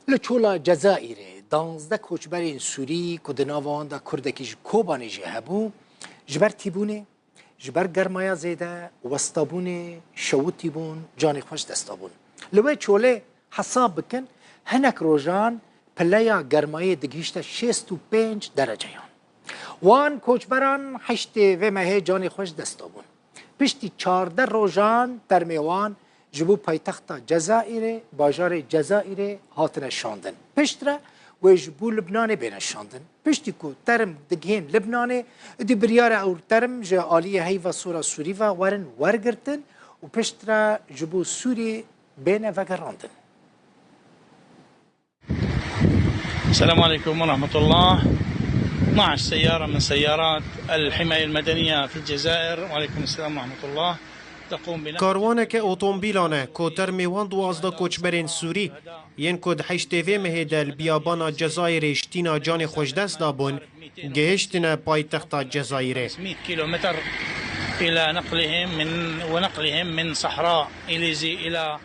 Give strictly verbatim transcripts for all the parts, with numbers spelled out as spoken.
Li çola Cezayirê danzdeh koçberên Sûrî ku di nava wan de Kurdekî ji Kobanê jî hebû, ji ber tîbûnê, ji ber germaya zêde, westabûnê, şewitîbûn, canê xwe ji dest dabûn. Li wê çolê hesab bikin, hinek rojan pileya germayê digihîşte şêst û pênc dereceyan. Wan koçberan heştê vê mehê canê xwe ji dest dabûn. Piştî çardeh rojan termê wan ji bo paytexta Cezayirê, bajarê Cezayirê hatine şandin. Piştre wê ji bo Libnanê bêne şandin. Piştî ku term digihên Libnanê, êdî biryar e ew term ji aliyê Heyva Sora Sûrî ve werin wergirtin û piştre ji bo Sûriyê bêne vegerandin. السلام عليكم ورحمة الله. اثناعش سيارة من سيارات الحماية المدنية في الجزائر. وعليكم السلام ورحمة الله. تقوم بنقل Karwaneke otomobîlan e ku termê wan duwazdeh koçberên Sûrî yên ku di heştê vê mehê de li biyabana Cezayirê ji tîna canê xwe ji dest dabûn, gihiştine paytexta Cezayirê. خمسمية كيلومتر إلى نقلهم من، ونقلهم من صحراء إليزي إلى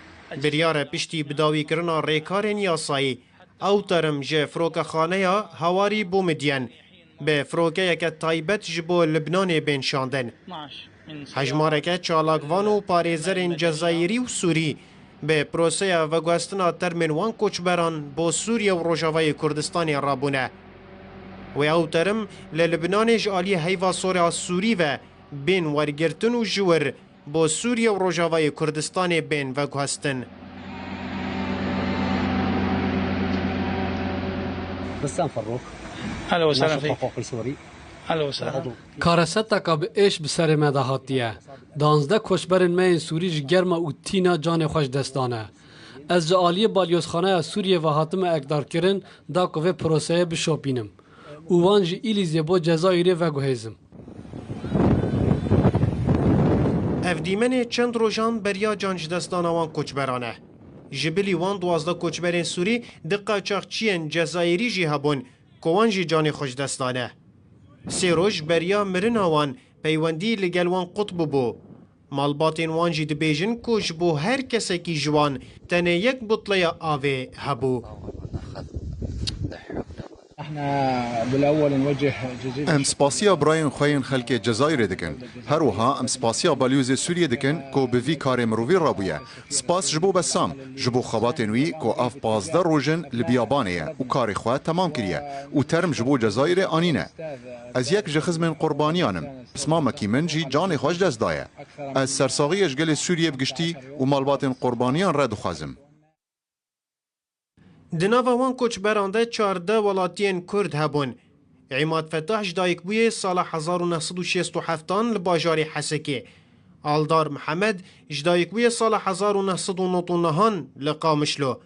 Biryar e piştî bidawîkirina rêkarên yasayî, ew terim ji firokexaneya Hawarî Boumediene bi firokeyeke taybet ji bo Libnanê bên şandin. Hejmareke çalakvan û parêzerên Cezayirî û Sûrî bi proseya veguhestina termên wan koçberan bo Sûriye û Rojavayê Kurdistanê rabûne. Wê ew terim li Libnanê ji aliyê Heyva Sora Sûrî ve bên wergirtin û ji wir bo Sûriye û Rojavayê Kurdistanê bên veguhestin. بسام فروخ اهلا وسهلا ناشط فيك. حقوقي سوري اهلا وسهلا. عضو Kareseteka bi êş bi serê me de hatiye. Danzdeh koçberên me yên Sûrî ji germa û tîna canê xwe ji dest dane. Ez ji aliyê Balyozxaneya Sûriyê ve hatime ekdarkirin da ku vê proseyê bişopînim û wan ji Îlîzê bo Cezayirê veguhêzim. Ev dîmenê çend rojan beriya can ji dest dana wan koçberan e. Ji bilî wan duwazdeh koçberên Sûrî du qaçaxçiyên Cezayirî jî hebûn ku wan jî canê xwe ji dest dane. Sê roj beriya mirina wan peywendî li gel wan qut bûbû. Malbatên wan jî dibêjin ku ji bo her kesekî ji wan tenê yek butleya avê hebû. Em spasiya birayên xwe yên xelkê Cezayirê dikin. Her wiha em spasiya balyozê Sûriyê dikin ku bi vî karê mirovî rabûye. Spas ji bo Bessam, ji bo xebatên wî ku ev pazdeh roj in li biyabanê ye û karê xwe temam kiriye û term ji bo Cezayirê anîne. Ez yek ji xizmên qurbaniyan im. Pismamekî min jî canê xwe ji dest daye. Ez sersaxiyê ji gelê Sûriyê bi giştî û malbatên qurbaniyan re dixwazim. Di nava wan koçberan de çardeh welatiyên Kurd hebûn. Îmad Fetah ji dayikbûyê sala hezar û neh sed û şêst û heftan li bajarê Hesekê. Aldar Mihemed ji dayikbûyê sala hezar û neh sed û nod û nehan li Qamişlo.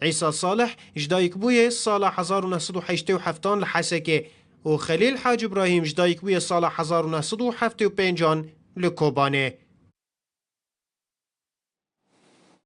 Îsa Salih ji dayikbûyê sala hezar û neh sed û heştê û heftan li Hesekê û Xelîl Hac Îbrahîm ji dayikbûyê sala hezar û neh sed û heftê û pêncan li Kobanê.